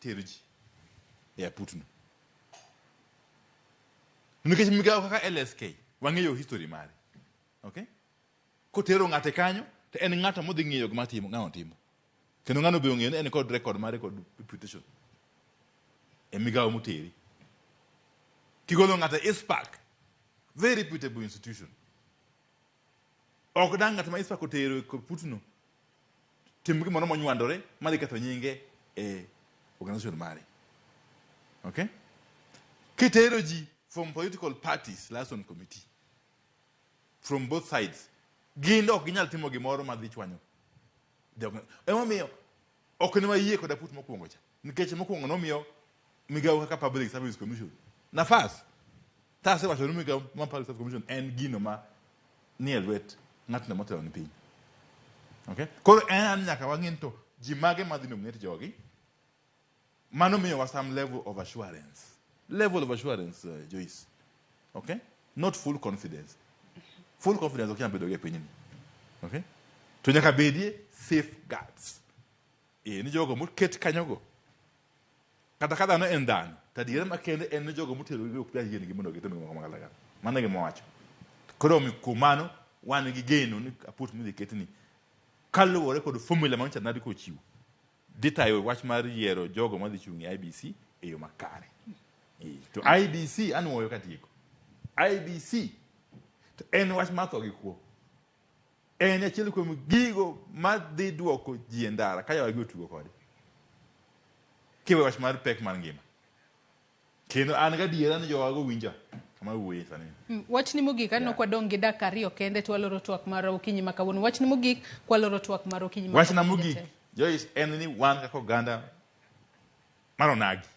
tero ji e aputno. Nikech migawo kaka LSK, wang'eyo history mare. Okay? Kotero ng'ate kanyo, to en ng'ato modhi ng'iyo gima timo, ng'ano timo. Kendo ng'ano be ong'eyo ni en kod record mare kod reputation e migawo moteri. Kigolo ng'ato e ICPAK, very reputable institution. Ok dang' ng'at ma ICPAK otero e putno tim gimoro monywandore madhi ketho nyinge e organization mare. Okay? Kitero ji from political parties, liaison committee, from both sides, gin ok ginyal timo gimoro madhi chwanyo. Emomiyo ok ne wayie kod aput mokwongo cha. Nikech mokwongo nomiyo migawo kaka Public Service Commission nafas. Ta asewacho ni migawo mar Public Service Commission en gino ma nie lwet ng'atno motelo ni piny. Okay? Koro en nyaka wang'e ni to ji mage madhi nominate jogi. Mano miyowa some level of assurance. Level of assurance, Joyce. Okay? Not full confidence. Full confidence ok nyal bedo e pinyni. Okay? To nyaka bedie safeguards. E, ni jogo moket kanyogo. Kata ka dhano en dhano, to adiera makende en ni jogo motelo gi ok nyal yienegi mondo gitim gimoro magalagala. Mano e gima wacho. Koro omiyo kuom mano, wan gi geno ni aput midhi ketni kaluwore kod formula ma nyocha NADCO ochiwo, dhi tayo wach mar yiero jogo madhi chung' e IEBC e yo makare. E, to IEBC anuoyo katieko. IEBC to en wach mar tho gi kwo. En achiel kuom gigo madhi duoko ji e ndara ka yawagi otugo kode. Kiwe wach mar pek mar ngima. Kendo an gadiera ni jowago winja kama awuoye sani. Wachni mogik aneno kwadong' gi dakika ariyo kende to waloro twak mar okinyi ma kawuono. Wachni mogik kwaloro twak mar okinyi ma Wachna kawuono mogik jatelo. Joyce en ni wan kaka oganda mar onagi,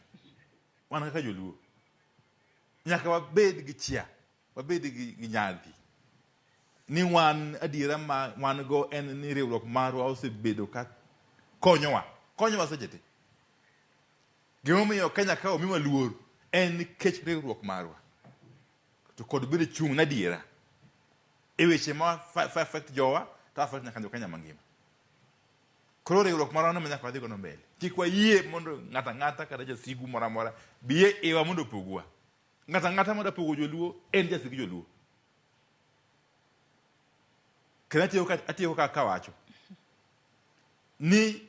wan kaka joluo, nyaka wabed gi chia, wabed gi nyadhi ni wan adiera ma wan go en ni riwruok marwa osebedo ka konyowa, konyowa seche te. Gimomiyo Kenya ka omiwa luor en nikech riwruok marwa to kod bedo chung' na adiera e weche ma affect jowa to affect nyaka jo Kenya mangima. Koro riwruok marwa no nyaka wadhi godo mbele. Kik wayie mondo ng'ato ang'ata kata jasigu moro amora bi e iwa mondo opogwa. Ng'ato ang'ata madwa pogo joluo en jasik joluo. Kendo atieko ka kawacho ni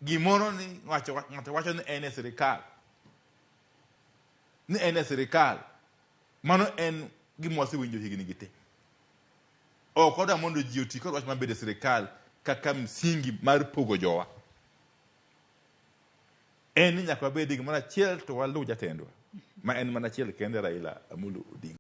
gimoro ni wacho ng'ato wacho ni en e sirikal ni en e sirikal mano en gima wasewinjo higni gi te. Ok odwa mondo ji oti kod wach mar bedo e sirikal kaka msingi mar pogo jowa. En ni nyaka wabed gi gimoro achiel to waluw jatendwa ma en mana achiel kende Raila Amolo Odinga.